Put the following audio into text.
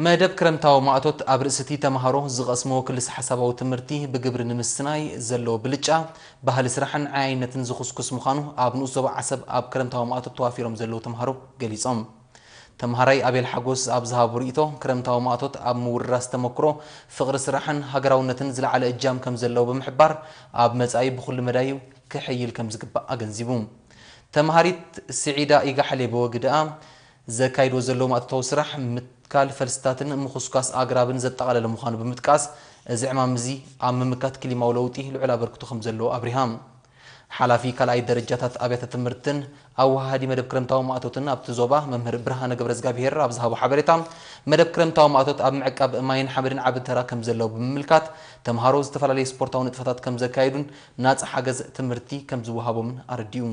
መደብ ክረምታዊ ማእቶት ኣብ ርእሲ እቲ ተምሃሮ ዝቐስምዎ ክልሰ ሓሳባዊ ትምህርቲ ብግብሪ ንምስናይ ዘለዎ ብልጫ፣ ባህሊ ስራሕን ዓያይነትን ዝኹስኩስ ምዃኑ ኣብ ንኡስ ዞባ ዓሰብ ኣብ ክረምታዊ ማእቶት ተዋፊሮም ዘለዉ ተምሃሮ ገሊጾም። ተምሃራይ ኣቤል ሓጎስ ኣብ ዝሃቦ ርእይቶ፣ ክረምታዊ ማእቶት ኣብ ምውርራስ ተመክሮ፣ ፍቕሪ ስራሕን ሃገራውነትን ዝለዓለ እጃም ከም ዘለዎ ብምሕባር፣ ኣብ መጻኢ ብኹሉ መዳዩ ክሕይል ከም ዝግባእ ኣገንዚቡ። ተምሃሪት ስዒዳ ኢጋሓሌ ብወግድኣ፣ ዘካይድዎ ዘለዉ ማእቶታዊ ስራሕ ምትካል ፈልስታትን ምኹስኳስ ኣግራብን ዘጠቓለለ ምዃኑ ብምጥቃስ፣ እዚ ዕማም እዚ ኣብ ምምካት ክሊማዊ ለውጢ ልዑል ኣበርክቶ ከም ዘለዎ ኣብሪሃ። ሓላፊ ካልኣይ ደረጃታት ኣብያተ ትምህርትን ኣወሃሃዲ መደብ ክረምታዊ ማእቶትን ኣብቲ ዞባ መምህር ብርሃነ ገብረዝጋብሄር ኣብ ዝሃቦ ሓበሬታ፣ መደብ ክረምታዊ ማእቶት ኣብ ምዕቃብ ማይን ሓመድን ዓቢ ተራ ከም ዘለዎ ብምምልካት፣ ተምሃሮ ዝተፈላለዩ ስፖርታዊ ንጥፈታት ከም ዘካይዱን ናጻ ሓገዝ ትምህርቲ ከም ዝወሃቦምን ኣረዲኡ።